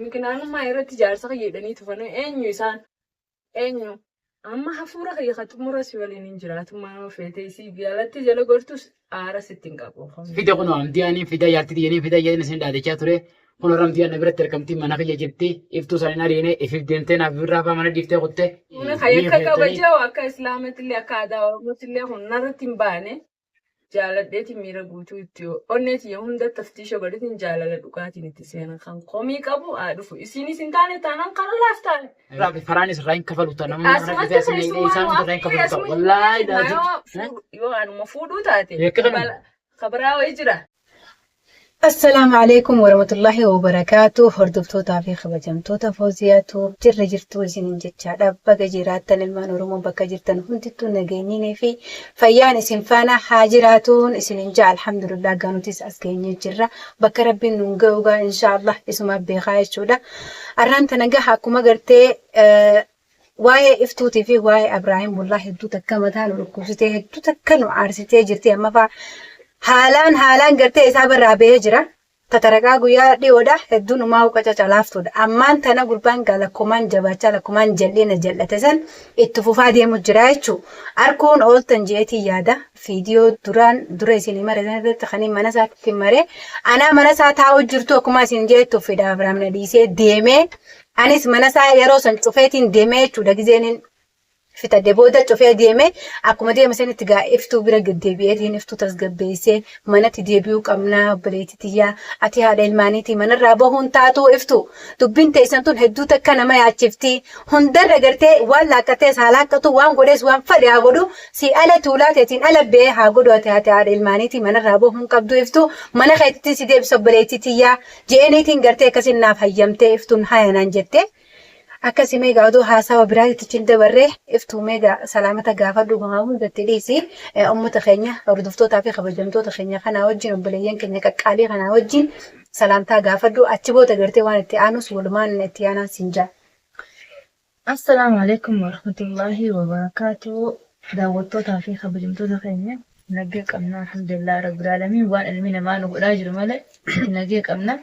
Mikinaanummaa irratti jaarsa kiyya jedhanii tufanii eenyu isaan? Eenyu? Amma hafuura kiyya ka xumura si waliin hin jiraatummaa yoo feete isii alatti jala gortus aara sitti hin qabu. Fida kunoo amdiyaanii fida jaartii tiyyanii fida jedhanii isin dhaadachaa ture. Kunoo ramdiyaan na biratti argamtii mana kiyya jirti. Iftuu san hin ariine ifiif deemtee naaf birraa faa mana dhiiftee kutte. Kun kan yakka kabajaa akka islaamatti illee akka aadaa oromootti illee kun narratti hin baane. Jaaladheetiin miira guutuu itti onnee tiyya hunda taftiisha godhetiin jaalala dhugaatiin itti seena kan komii qabu haa dhufu. Isiinis hin taane taanaan karaa laaf taane. Faraanis irraa hin kafalu ta'a namni mana Asumatti dhufee asii keessumaa isaan nu irraa hin afeeree kafalu ta'a. asuma Wallaahi hin laazim. yoo anuma fuudhuu taate Yakka kana. kabaraa wayii jira. Assalaamu alaikum warahmatullahi wabarakaatu. Hordoftootaa fi kabajamtoota Fooziyaatu jirra jirtuu isiniin jechaadha. Baga jiraattan ilmaan Oromoo bakka jirtan hundittuu nageenyinii fi fayyaan isin faana haa jiraatuun isiniin ja'a. Alhamdulillah gaa nutis as geenyee jirra. Bakka rabbiin nuun ga'u gaa inshaallah isumaa beekaa jechuudha. Arraan tana gaha akkuma gartee waa'ee iftuutii fi waa'ee Abraahim wallahi hedduu takka mataa nu dhukkubsitee hedduu takka nu aarsitee jirti amma faa haalaan haalaan gartee isaa barraa ba'ee jira. Tataraqaa guyyaa dhiyoodha hedduun umaa uqa cacalaaftuudha. Ammaan tana gurbaan gaa lakkumaan jabaachaa lakkumaan jal'ina jal'ate san itti fufaa deemu jira jechuu. Arkuun ooltan jeetii yaada fiidiyoo duraan dura isin mare san irratti kan mana isaatti mare anaa mana isaa taa'u jirtu akkuma isin jeettu fedha Abrahaam na dhiisee deemee Anis mana isaa yeroo san cufeetiin deemee jechuudha gizeen fixadhe booda cufee deeme akkuma deeme sanitti gaa iftuu bira gad deebi'eetiin iftuu tasgabbeessee manatti deebi'uu qabnaa obboleettii tiyyaa ati haadha ilmaaniitii manarraa bahuun taatuu iftuu dubbiin teessan tun hedduu takka nama yaachifti hundarra gartee waan laaqqatees haa laaqqatu waan godhees waan fadhe haa godhu si ala tuulaa teetiin ala ba'ee haa godhu ati haati haadha ilmaaniitii manarraa bahuun qabdu iftuu mana keetitti si deebisa obboleettii tiyyaa Je'eniitiin gartee akkasin naaf hayyamtee iftuun haya naan jette. Akkasi mee gaa odoo haasawa biraatitti hin dabarre iftuu mee gaa salaamata gaafadhu gamaa hundatti dhiisi ummata keenya hordoftootaa fi kabajamtoota keenya kanaa wajjin obboleeyyan keenya qaqqaalii kanaa wajjin salaamtaa gaafadhu achi booda gartee waan itti aanus walumaan itti aanaan siin jaa. Assalaamu alaikum warahmatullaahi wabarakaatu. Daawwattootaa fi kabajamtoota keenya nagee qabna alhamdulillah rabbil aalamiin waan ilmi namaa nu godhaa jiru malee nagee qabna.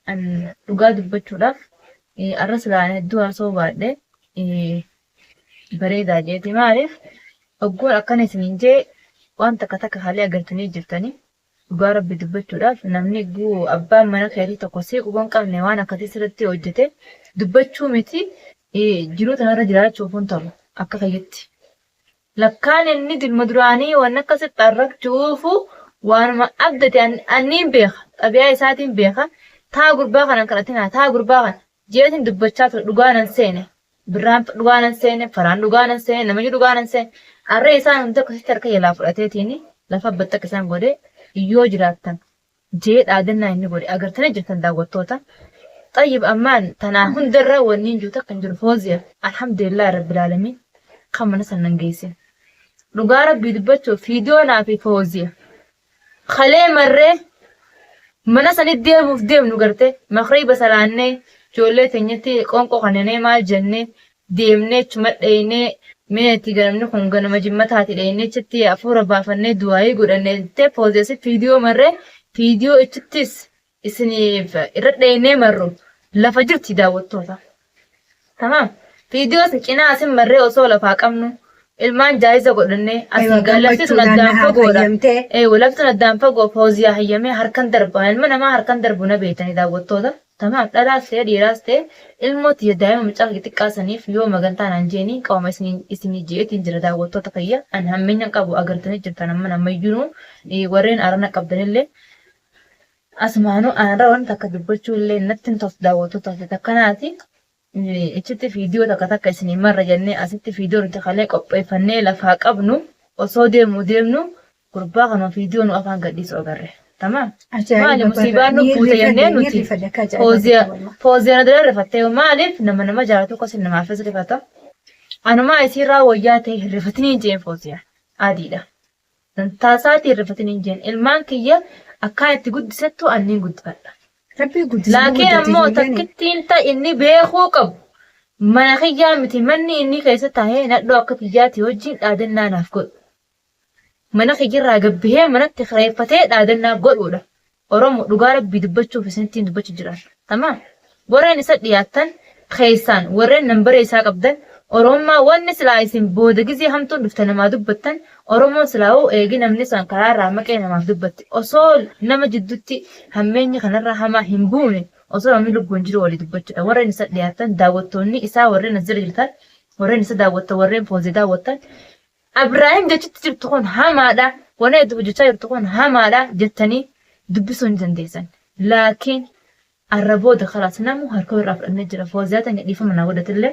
An dhugaa dubbachuudhaaf arra silaan hedduu haasa'uu baadhe bareedaa jeeti maaliif oggoon akkana isiniin jee waan takka takka haalee agartanii jirtanii Dhugaa rabbi dubbachuudhaaf namni guu abbaan mana keetii tokko sii quba hin qabne waan akkasii sirratti hojjete dubbachuu miti jiruu tanarra jiraachuuf hin tolu akka kiyyatti. Lakkaan inni dilma duraanii waan akkasitti arrabchuufu waanuma abdate anniin beeka xabiyaa isaatiin beeka taa gurbaa kanan kadhatinaa taa gurbaa kana Jeetiin dubbachaa ture dhugaa nan seene. Birraan dhugaa nan seene, faraan dhugaa nan seene, namichi dhugaa nan seene. Arree isaan hundi akkasitti harka jalaa fudhateetiin lafa baxxaq isaan godhe yoo jiraattan jee dhaadannaa inni godhe agartanii jirtan daawwattoota. Xayyib ammaan tanaa hundarra wanni hin jiru takka hin jiru fooziya alhamdulillah rabbil aalamiin kan mana san nan geessin. Dhugaa rabbii dubbachuuf fiidiyoo naa fi fooziya Kalee marree mana sanitti deemuuf deemnu garte makriiba salaannee ijoollee teenyatti qoonqoo kanneenee maal jennee deemnee achuma dheeynee mee itti ganamni kun ganama jimmataati dheeynee achitti hafuura baafannee du'aayii godhannee jettee foozeessi fiidiyoo marree fiidiyoo ichittis isiniif irra dheeynee marru lafa jirti daawwattoota. Tamaam. Viidiyoo isin cinaa asin marree osoo lafaa qabnu ilmaan jaayiza godhannee Aywa asii gaa lafti sun gammachuudhaan na addaan haa fagoodha. fayyamtee. Eewa lafti sun addaan fagoo fooziyaa hayyamee harkan darba. Ilma namaa harkan darbu na beektanii daawwattoota. Tamaam dhalaas ta'e dhiiraas ta'e ilmoo tiyya daa'ima mucaa kiyya xiqqaa saniif yoo magantaa naan jeeni qawama isinii isinii je'eetiin jira daawwattoota kiyya. Ani hammeenya hin qabu agartanii jirtan amman ammayyuu warreen arana qabdanillee Asumaanuu anarra wanti takka dubbachuu illee natti hin toltu daawwattoota fi takkanaati. Ichitti viidiyoo takka takka isinii marra jennee asitti viidiyoo nuti kalee qopheeffannee lafaa qabnu osoo deemnu deemnu gurbaa kanuma viidiyoo nu afaan gadhiisu agarre. Tamaam. Maali Ajaa'iba barra musiibaan nu ni buute jennee rifadhe ni nuti rifadhe akka ajaa'ibaatti fooziyaa wallah. fooziyaa na dura rifattee maaliif nama nama jaalatu akkasii namaafis rifata. Anumaa isiirraa wayyaa ta'e hin rifatiniin jeen fooziyaa adiidha. Dantaa isaatii hin rifatin hin jeen. Ilmaan kiyya akkaan itti guddisettu anniin guddifadha. Rabbii guddisa ni Laakiin guddatti ammoo ijoolleen. takkittiin ta inni beekuu qabu mana kiyyaa miti manni inni keessa taa'ee nadhoo akka tiyyaati wajjin dhaadannaa naaf godhu. Mana kiyyarraa gabbihee manatti kireeffatee dhaadannaa godhuudha. Oromo dhugaa rabbii dubbachuuf isinittiin dubbachu jiran. Tamaam. Warreen isa dhiyaattan keessaan warreen nambara isaa qabdan Oromummaa wanni silaa isin booda gizee hamtuun dhufte namaa dubbattan Oromoon silaa'uu eegi namni san karaa irraa maqee namaaf dubbatti osoo nama jiddutti hammeenyi kanarra hamaa hin buune osoo namni lubbuun jiru walii dubbachuudha. Warreen isa dhiyaattan daawwattoonni isaa warreen as jala jirtan warreen isa daawwattan warreen Foozee daawwattan Abraahim jechitti jirtu kun hamaadha, wanni ati hojjechaa jirtu kun hamaadha jettanii dubbisuu ni dandeessan. Laakiin arra booda kalaas namu harka irraa fudhannee jira. Fooziyaa tanya dhiifama naa godhatillee.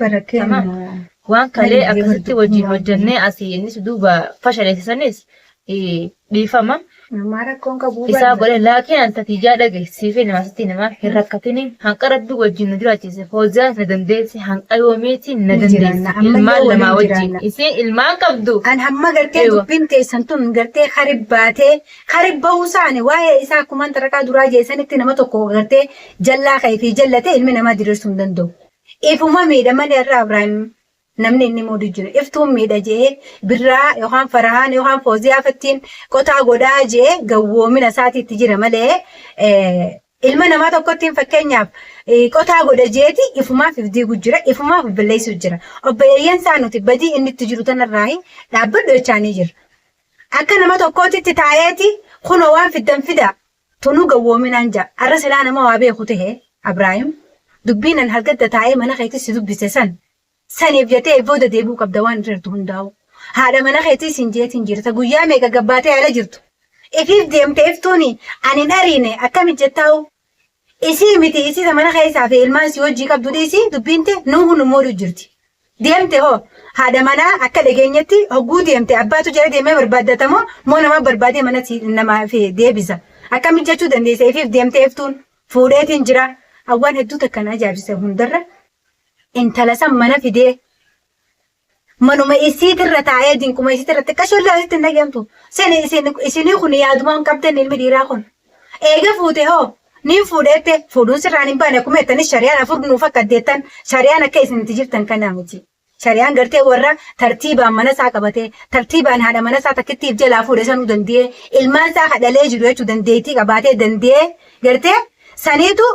Barakee Tamaam. Waan kalee akkasitti wajjin hojjennee asii innis duuba fashaleessisanis dhiifama. Namaa rakkoon qabu Isaa godhe laakiin an tatiijaa dhage siifi namaa sitti namaa hin rakkatini hanqa rabbi wajjin nu jiraachise fooziyaan na dandeessi hanqa yoomiiti na Ni jiraanna, dandeessi ammallee ilmaan waliin lamaa wajjin jiraanna. isiin ilmaan qabdu. An hamma gartee Eewa. dubbiin teessan tun gartee karib baatee karib bahuu isaani waa'ee isaa akkumaan tarakaa duraa jeessanitti nama tokko gartee jallaa ka'ee fi jallatee ilmi namaa diriirsuu hin danda'u. Ifuma miidha malee irraa Ibraahim namni inni muudu jiru. Iftuun miidha je'ee Birraa yookaan Farahaan yookaan Fooziyaa fattiin qotaa godhaa je'ee gawwoomina isaatii itti jira malee ilma namaa tokkottiin fakkeenyaaf qotaa godha je'eeti ifumaaf if diigu jira ifumaaf if balleessu jira. Obboleeyyan isaa nuti badii inni itti jiru tanarraahi dhaabbadhu jechaanii jira. Akka nama tokkootitti taa'eeti kunoo waan fiddan fidaa Tunuu gawwoominaan ja'a. Arra silaa nama waa beeku tahe Abraahim dubbiin an halgadda taa'ee mana keetti si dubbise san saniif jetee if booda deebi'uu qabda waan irra jirtu hundaa'uu. Haadha mana keetii siin jeetiin jirta guyyaa meeqa gabbaatee ala jirtu. Ifiif deemte iftuuni an hin ariine akkami jettaa'u. Isii miti isii ta mana keessaa fi ilmaan si wajjii qabdu dhiisii dubbiin te nuuhu nu mooduu jirti. Deemte hoo haadha manaa akka dhageenyetti hogguu deemte abbaatu jala deemee barbaaddata moo moo nama barbaadee mana namaaf deebisa. Akkamitti jechuu dandeessa ifiif deemtee iftuun fuudheetiin jira. Awwaan hedduu takka na ajaa'ibsiise hundarra intala san mana fidee manuma isiitirra taa'ee dinquma isiitirra xiqqashoollee asitti hin dhageentu. Seni isin isinii kun yaadumaa hin qabdan ilmi dhiiraa kun. Eega fuute hoo Niin fuudha jette fuudhuun sirraan hin baane akkuma jettanis shari'aan afur nuuf akka addeettan shari'aan akka isin itti jirtan kanaa miti. Shari'aan gartee warra tartiibaan mana isaa qabatee tartiibaan haadha mana isaa takkittiif jalaa fuudhe sanuu danda'ee ilmaan isaa kadhalee jiru jechuu dandeettii qabaatee danda'ee gartee saniitu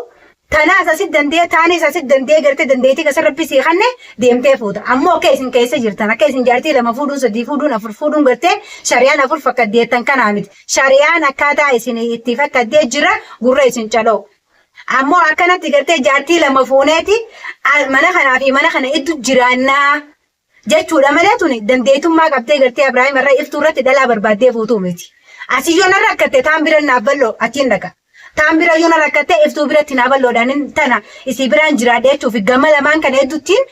tanaas asit danda'ee taanis asit danda'ee gartee dandeettii kasa rabbi sii kanne deemtee fuuta. Ammoo akka isin keessa jirtan akka isin jaartii lama fuudhuun sadii fuudhuun afur fuudhuun gartee shari'aan afur fakkaddeettan kanaa miti. Shari'aan akkaataa isin itti fakkattee jira gurra isin caloo. Ammoo akkanatti gartee jaartii lama fuuneeti mana kanaa fi mana kana iddu jiraannaa jechuudha malee tuni dandeetummaa qabdee gartee Abrahaam irra iftuu irratti dhalaa barbaaddee fuutuu miti. Asii yoo narra akkatte taan bira naaf bal'oo achiin dhaqa. Taan bira yoo narra akkatte iftuu biratti naa bal'oodhaan tana isii biraan jiraadha jechuufi gama lamaan kana hedduuttiin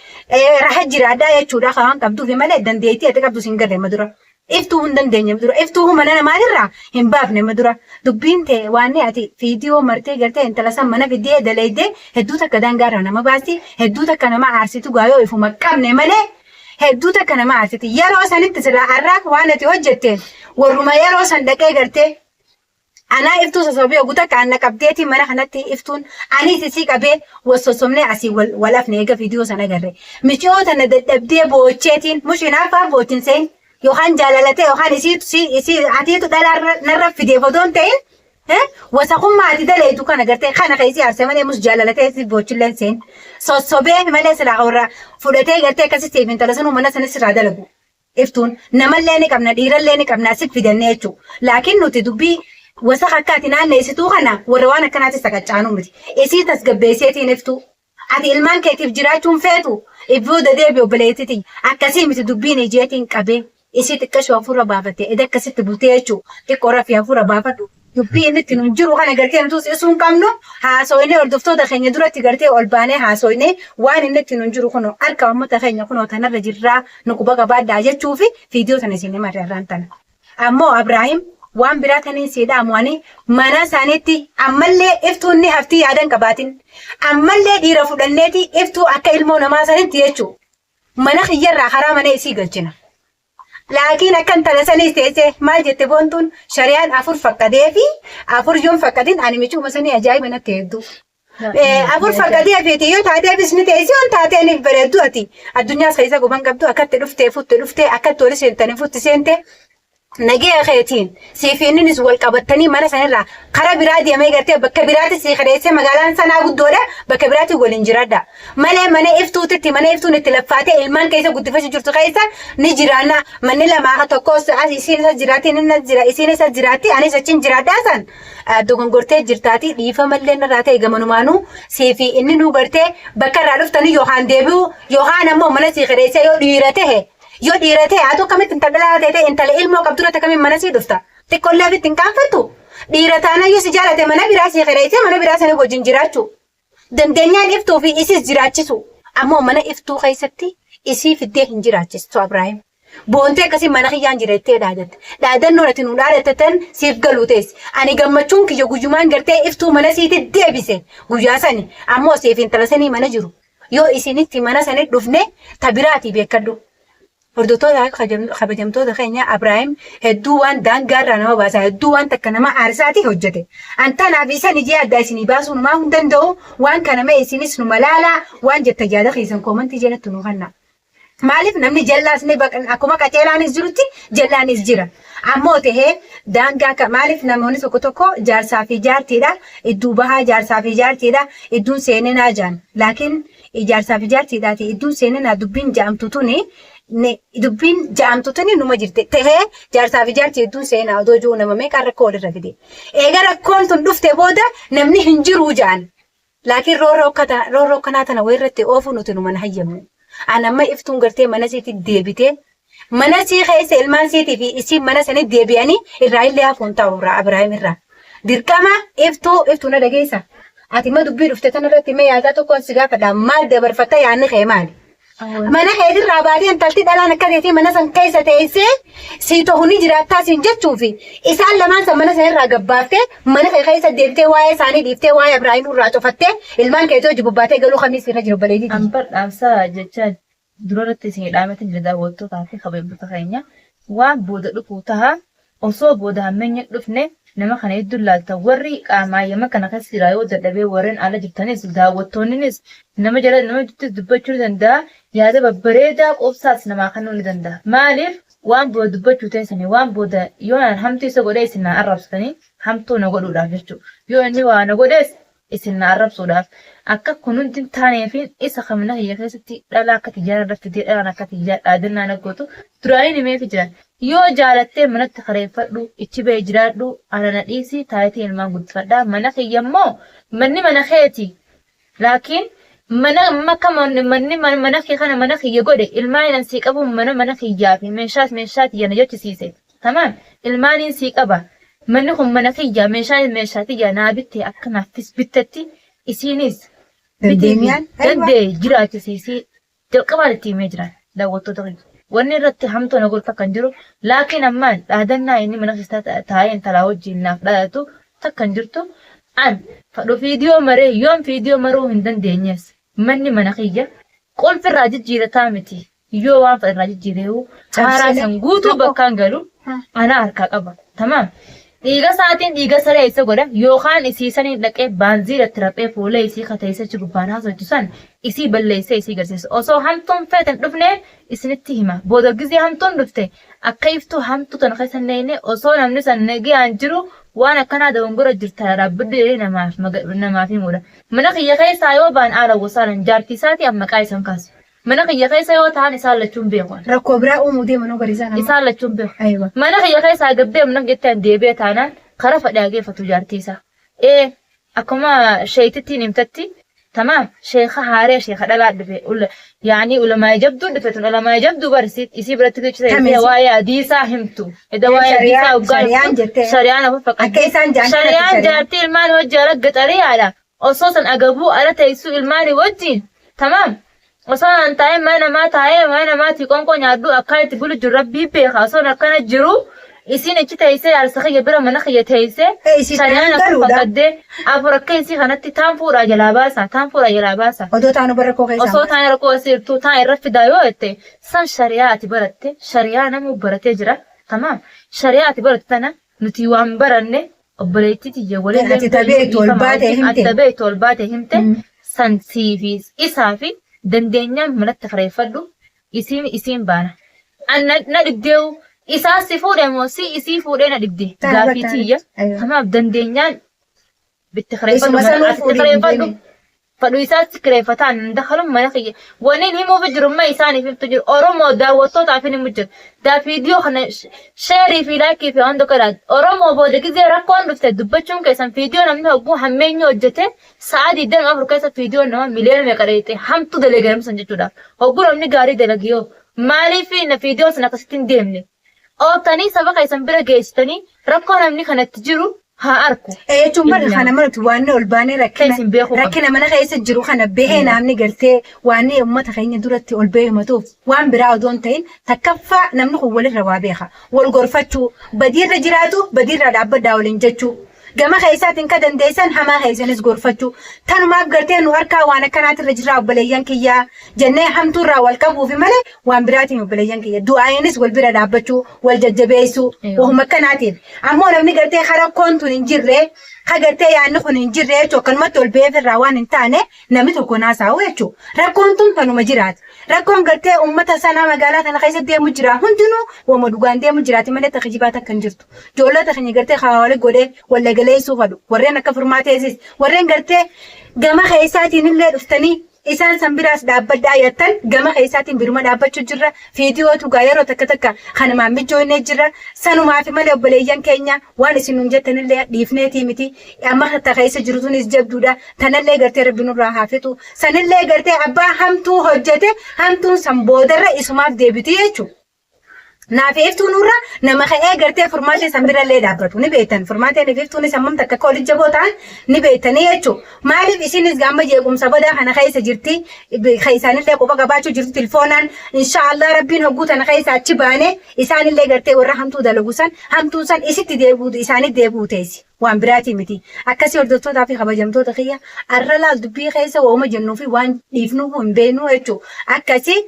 raha jiraadha jechuudha waan qabduufi malee dandeettii ati qabdu siin garre madura. Iftuu hin dandeenye dura. Iftuu mana namaatirraa hin baafne dura. Dubbiin tee waan ati fiidiyoo martee gartee intala san mana fiddee daleeydee hedduu takka daangaarraa nama baasti hedduu takka nama aarsitu gaayoo ifuma qabne malee hedduu takka nama aarsiti. Yeroo sanitti silaa arraa waan ati hojjetteen warruma yeroo san dhaqee gartee Anaa iftuu sosobee ogu takka anna qabdeetiin mana kanatti iftuun aniis isii qabee wal sossobnee asii wal wal afne eega viidiyoo sana agarre. Miciyoo tana dadhabdee boocheetiin mush hinaaffaan boochin seen yookaan jaalalatee yookaan isiitu si isii atiitu dhalaa narra fideef odoo hin ta'in wasakummaa ati daleetu kana gartee kana ka isii aarse malee mus jaalalatee si boochilleen seen sossobee malee silaa warra fudhatee gartee akkasii siif intala sanuu mana sanis irraa dalagu. Iftuun namallee ni qabna dhiirallee ni qabna asif fidannee jechuu. Laakiin nuti dubbii wasaka akka ati naanneessituu kana warra waan akkanaatis saqaccaanuu miti. Isii tasgabbeesseetiin iftuu. Ati ilmaan keetiif jiraachuun feetu if booda deebi obboleettii tiyya. Akkasii miti dubbiin ijeetiin qabee isii xiqqashoo hafuura baafatte eda akkasitti bultee jechuu xiqqoo rafii hafuura baafadhu. Dubbii inni itti nun jiru kana gartee nutus isuu hin qabnu haasoynee hordoftoota keenya duratti gartee ol baanee haasoynee waan inni itti nun jiru kunoo harka uummata keenya kunoo tanarra jirraa nu quba qabaadhaa jechuufi viidiyoo tana isin himarra irraan tana. Ammoo Abraahim waan biraa taniin sii dhaamu ani mana isaaniitti ammallee iftuun ni haftii yaadan qabaatin ammallee dhiira fudhanneeti iftuu akka ilmoo namaa sanitti jechuu mana kiyyarraa karaa mana isii galchina. Laakiin akka intala saniis teessee maal jette boontuun shariyaan afur fakkadee fi afur yoon fakkadin ani michuuma sanii ajaa'iba natti hedduu. Afur fakkadee feete yoo taateefis ni teessi yoon taatee ni bareeddu ati addunyaas keessa guban qabdu akkatti dhuftee futti dhuftee akkatti wali seentanii futti seente. Nagaya keetiin sii fi inninis wal qabattanii mana sanirraa kara biraa deemee gartee bakka biraatti sii kadheessee magaalaan sanaa guddoodha bakka biraatti waliin jiraadha. Malee mana iftuutitti mana iftuun itti laffaatee ilmaan keessa guddifachuu jirtu keessa ni jiraanna. Manni lamaa ka tokko as isiin isa jiraatti inni as jira isiin isa jiraatti anis achiin jiraadhaa san dogongortee jirtaati dhiifamallee narraa ta'e gamanumaanuu sii fi inni nuu gartee bakka irraa dhuftanii yookaan deebi'u yookaan ammoo mana sii kadheessee yoo dhiira ta'e Yoo dhiira ta'e atu akkamitti intala dhalaa ta'e intala ilmoo qabdu irratti akkamiin mana sii dhufta? Xiqqoollee ofitti hin qaanfattu? Dhiira taanayyuu si jaalate mana biraa sii kireessee mana biraa sana wajjin jiraachuu. Dandeenyaan iftuu fi isis jiraachisu. Ammoo mana iftuu keessatti isii fiddee hin jiraachistu Abraahim. Boontee akkasii mana kiyyaan jira jettee dhaadatte. Dhaadannoon ati nu dhaadatte tan siif galuu teessi. Ani gammachuun kiyya guyyumaan gartee iftuu mana siiti deebise guyyaa sani. Ammoo siif intala sanii mana jiru. Yoo isinitti mana sani dhufne ta biraati beekkadhu. Hordoftoota kabajamtoota keenya Abraahim hedduu waan daangaarraa nama baasa hedduu waan takka nama aarsaati hojjete. An tanaaf isan ijee addaa isinii baasuu numaa hin danda'u waan kana mee isinis numa laalaa waan jetta yaada keessan koomantii jalatti nu kanna. Maaliif namni jallaas ni baqan akkuma qaceelaanis jirutti jallaanis jira. Ammoo tahee daangaa akka maaliif namoonni tokko tokko jaarsaa fi jaartiidha idduu bahaa jaarsaa fi jaartiidha idduun seeninaa jaan. Laakiin jaarsaa fi jaartiidhaati idduun seeninaa dubbiin ja'amtu tuni dubbiin ja'amtu tuni numa jirti. Tahee jaarsaa fi jaartii idduun seenaa odoo jiru nama meeqaan rakkoo walirra fide. Eega rakkoon tun dhufte booda namni hin jiruu ja'an. Laakiin roorroo akkanaa tana wayirratti oofuu nuti numan hayyamnu. An amma iftuun gartee mana isiitti deebitee mana isii keessa ilmaan isiitii fi isiin mana sanii deebi'anii irraa illee hafuun ta'u irraa Abiraahim irraa. Dirqama iftuu iftuu na dhageessa. Ati ma dubbii dhufte tana irratti mee yaadaa tokkoon si gaafadha maal dabarfatta yaadni kee maali? Mana keetirraa baatee intalti dhalaan akka teetii mana san keessa teessee sii ta'u ni jiraattaa siin jechuufi isaan lamaan san mana san irraa gabbaaftee mana kee keessa deemtee waa'ee isaanii dhiiftee waa'ee Abiraahim irraa cufattee ilmaan keetii hojii bobbaatee galuu kamii sirra jiru obboleettii An bar dhaamsa jecha dura irratti isin dhaameetiin jira daawwattootaa fi kabajamtoota keenya waan booda dhufu taha Osoo booda hammeenya hin dhufne nama kana hedduu laalta. Warri qaamaan Yaman kana keessa jira yoo dadhabee warreen ala jirtanis daawwattoonninis nama jala nama jidduuttis dubbachuu ni danda'a. Yaada babbareedaa quubsaas namaa kennuu ni danda'a. Maaliif waan booda dubbachuu teessanii waan booda yoo naan hamtuu isa godhee isin na arrabsitanii hamtuu na godhuudhaaf jechuudha. Yoo inni waa na godhees isin na arrabsuudhaaf akka kun hundi hin taaneefiin isa kan mana kiyya keessatti dhalaa akka tiyyaa narra fidee dhalaan akka tiyyaa dhaadannaa na gootu duraanii himeefi jira. Yoo jaalattee manatti kareeffadhu ichi bahi jiraadhu ana na dhiisi taayitii ilmaan guddifadha mana kiyya immoo manni mana keeti laakiin mana amma akka manni mana kee kana mana kiyya godhe ilmaan an sii qabuun mana mana kiyyaa fi meeshaas meeshaa tiyya na jechisiise. Tamaam ilmaaniin sii qaba manni kun mana kiyya meeshaan meeshaa tiyya naa bitte akka naafis bittetti isiinis bitiifi Dandeenyaan aywa. dandee jiraachisiisii jalqabaan itti himee jira daawwattoota kiyya. Wanni irratti hamtuu na godhu takka hin jiru laakiin ammaan dhaadannaa inni mana keessa taa'ee intalaa wajjin naaf dhaadatu takka hin jirtu an fadhu fiidiyoo maree yoon fiidiyoo maruu hin dandeenyes manni mana kiyya qulfi irraa jijjiirataa miti Yoo waan fedhe irraa jijjiireehu haaraa Cabsine san guutuu rakkoo. bakkaan galu anaa harkaa qaba. Tamaam. Dhiiga isaatiin dhiiga saree isa godha yookaan isii saniin dhaqee baanziila itti raphee fuula isii ka teessee achi gubbaan haasoftu san isii balleessee isii garsiisa. Osoo hamtuun feete hin dhufne isinitti hima. Booda gizee hamtuun dhufte akka iftuu hamtuu tana keessa hin neeyne osoo namni san nagayaan jiru waan akkanaa dogongora jirta dhaabbadhu jedhee namaaf namaaf himuudha. Mana kiyya keessaa yoo ba'an aalan wasaalan jaartii isaatii an maqaa isan kaasu. Mana kiyya keessa yoo ta'an isaan lachuun beeku ani. Rakkoo biraa uumuu deema nuu bari isaan amma. Isaan lachuun beeku. Aywa. Mana kiyya keessaa gabbee mana kiyyatti an deebi'e taanaan kara fadhe haa geeffatu jaartii isaa. Ee akkuma sheeytittiin himtetti tamaam sheekha haaree sheekha dhalaa dhufe ula yaanii ulamaa jabduu dhufe tun ulamaa jabduu bar isii isii biratti jecha Tami ta'e isii. waa'ee hadiisaa himtu. Eda waa'ee Shari'aa hadiisaa hoggaa shari'aan himtu jettee. shari'aan afur Akka faqqaddi. isaan jaan kanatti Shari'aan shari'aan. jaartii ilmaan hojii ala gaxariyaadha. Osoo san agabuu ala teessuu ilmaanii wajjiin tamaam osoo an taa'ee mana namaa taa'ee mana namaatii qoonqoo nyaadhu akkaan itti bulu jiru rabbii beeka osoon akkana jiru isiin achi teessee jaarsa kiyya bira mana kiyya teessee Ee isii shari'aan ta'an afur galuudha. faqaddee afur akka isii kanatti taan fuudhaa jalaa baasa taan fuudhaa jalaa baasa Odoo taanu bara koo keessaan osoo baasa. taan rakkoo asii jirtu taan irra fidaa yoo jette san shari'aa ati baratte shari'aa namuu baratee jira tamaam shari'aa ati baratte tana nuti waan baranne Obboleettii tiyya walillee Ati hin ta beeynu beektu ol dhiifama baatee wajjin ati himte. ta beektu ol baate himte san sii fi isaa fi dandeenyaan manatti kireeffadhu isiin isiin baana. An na na dhibdeewu Isaa si fuudhe moo si isii fuudhee na dhibde gaafii tiyya. Kanaaf dandeenyaan bitti kireeffadhu Isuma mana sanuu ati fuudhii hin kireeffadhu. deemin. Fadhu isaatti kireeffataan hin dakalu mana kiyya. Waniin himuuf jiru ma isaaniif himtu jiru. Oromoo daawwattootaaf hin himu jiru. Daa viidiyoo kana sheerii fi laayikii fi waan tokko dha. Oromoo booda gizee rakkoon dhufte dubbachuun keessan viidiyoo namni hogguu hammeenyi hojjete sa'a 24 keessa viidiyoo nama miliyoona meeqa dheeyxe hamtu dalagee san jechuudha. Hogguu namni gaarii dalage yoo maaliif na viidiyoon sun akkasitti hin deemne? Ooftanii saba keessan bira geessitanii rakkoo namni kanatti jiru haa arku. Jechuun bara kana mana waan ol baanee rakkina Keessin beekuu qabna. Rakkina mana keessa jiru kana bahee namni gartee waan uummata keenya duratti ol bahee himatuuf waan biraa odoo hin ta'in takkaffaa namni kun walirra waa beeka. Wal gorfachuu, badiirra jiraatu badiirra dhaabbadhaa waliin jechuu. Gama keessaatiin ka dandeessan hamaa keessanis gorfachuu. Tanumaaf gartee nu harkaa waan akkanaatirra jirraa obboleeyyan kiyyaa jennee hamtuurraa wal qabuufi malee waan biraatiin obboleeyyan kiyya. Du'aayinis wal bira dhaabbachuu, wal jajjabeessuu, wahuma akkanaatiin. Ammoo namni gartee rakkoon tun hin jirre, ka gartee yaadni kun hin jirre jechuun akkanumatti ol ba'eef irraa waan hin taane namni tokko naasaa'u jechuudha. Rakkoon tun tanuma jiraati. Rakkoon gartee uummata sanaa magaalaa tana keessa deemu jira. Hundinuu wama dhugaan deemu jiraati malee takijibaa takka hin jirtu. Ijoollota keenya gartee hawaali godhee wallagaleessuu fadhu. Warreen akka furmaateessis warreen gartee gama keessaatiin illee dhuftanii isaan san biraas dhaabbadhaa jettan gama keessaatiin biruma dhaabbachuu jirra. Fiidiyootu gaa yeroo takka takka kanumaan mijoonnee jirra. Sanumaaf malee obboleeyyan keenya waan isin nuun jettanillee dhiifneetii miti. Amma ta keessa jiru tunis jabduudha. Tanallee gartee rabbi nurraa haa fixu. Sanillee gartee abbaa hamtuu hojjete hamtuun san boodarra isumaaf deebiti jechuudha. Naaf iftuu nurra nama ka'ee gartee furmaatee san birallee dhaabbatu ni beektan. Furmaateen fi iftuunis hammam takka akka walitti jaboo ta'an ni beektanii jechuudha. Maaliif isinis gaama jeequmsa badaa kana keessa jirti. Isaanillee quba qabaachuu jirtu tilfoonaan. Inshaallah rabbiin hogguu tana keessa achi baane isaanillee gartee warra hamtuu dalagu san hamtuun san isitti deebi'u isaanii deebi'u teessi. Waan biraatii miti. Akkasii hordoftootaa fi kabajamtoota kiyya arra laal dubbii keessa waa'uma jennuu fi waan dhiifnuu hin beeknu jechuudha. Akkasii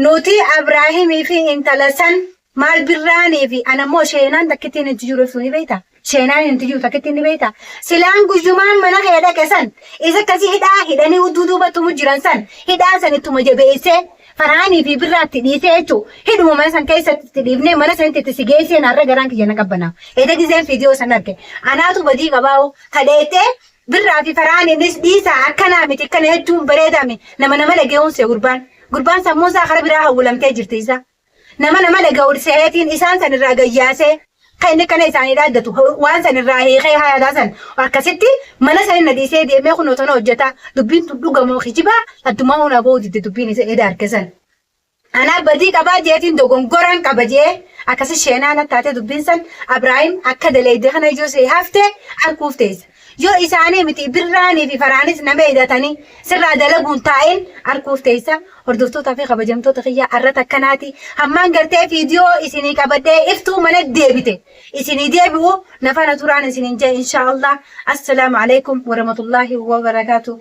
nuti Abraahimii fi intala san maal birraanii fi anammoo sheenaan takkittiin itti jiru ibsu ni beektaa? Sheenaan itti jiru takkittiin ni beektaa? Silaan guyyumaan mana kee dhaqe san isa akkasii hidhaa hidhanii hudduu duubatti jiran san hidhaa san ittuma jabeessee faraanii fi birraatti dhiisee jechuudha. Hidhuma mana san keessatti itti dhiifnee mana sanitti itti si geessee naarra garaan kiyya na qabbanaa. Eeda gizeen viidiyoo san arge. Anaatu badii qabaa'u kadheettee birraa fi faraaniinis dhiisaa akkanaa miti akkana jechuun bareedaame nama nama dhaga'uun see gurbaan. Gurbaan sammuu isaa karaa biraa hawwilamtee jirti isa. Nama nama dhaga'u seetiin isaan san irraa gayyaasee kan inni kana isaanii dhaaddatu waan san irraa hiikee hayataa san akkasitti mana san na dhiisee deemee kunoo tana hojjetaa dubbiin tun dhugamoo kijibaa addumaa hunaa ba'uu didde dubbiin isa eda harkisan. Anaa badii qabaa jeetiin dogongoraan qaba jee akkasi sheenaan taatee dubbiin san Abrahaam akka daleeyde kana ijoo see haftee harkuuf teessa. Yoo isaanii miti birraanii fi faraanis nama hidhatanii sirraa dalaguun taa'in harkuuf teessa. Hordoftootaa fi kabajamtoota kiyyaa arrata akkanaati. Hammaan gartee viidiyoo isinii qabadhee iftuu mana deebite. Isinii deebi'u nafana turaan isiniin jee inshaallah. Assalaamu alaikum warahmatullaahi wabarakaatu.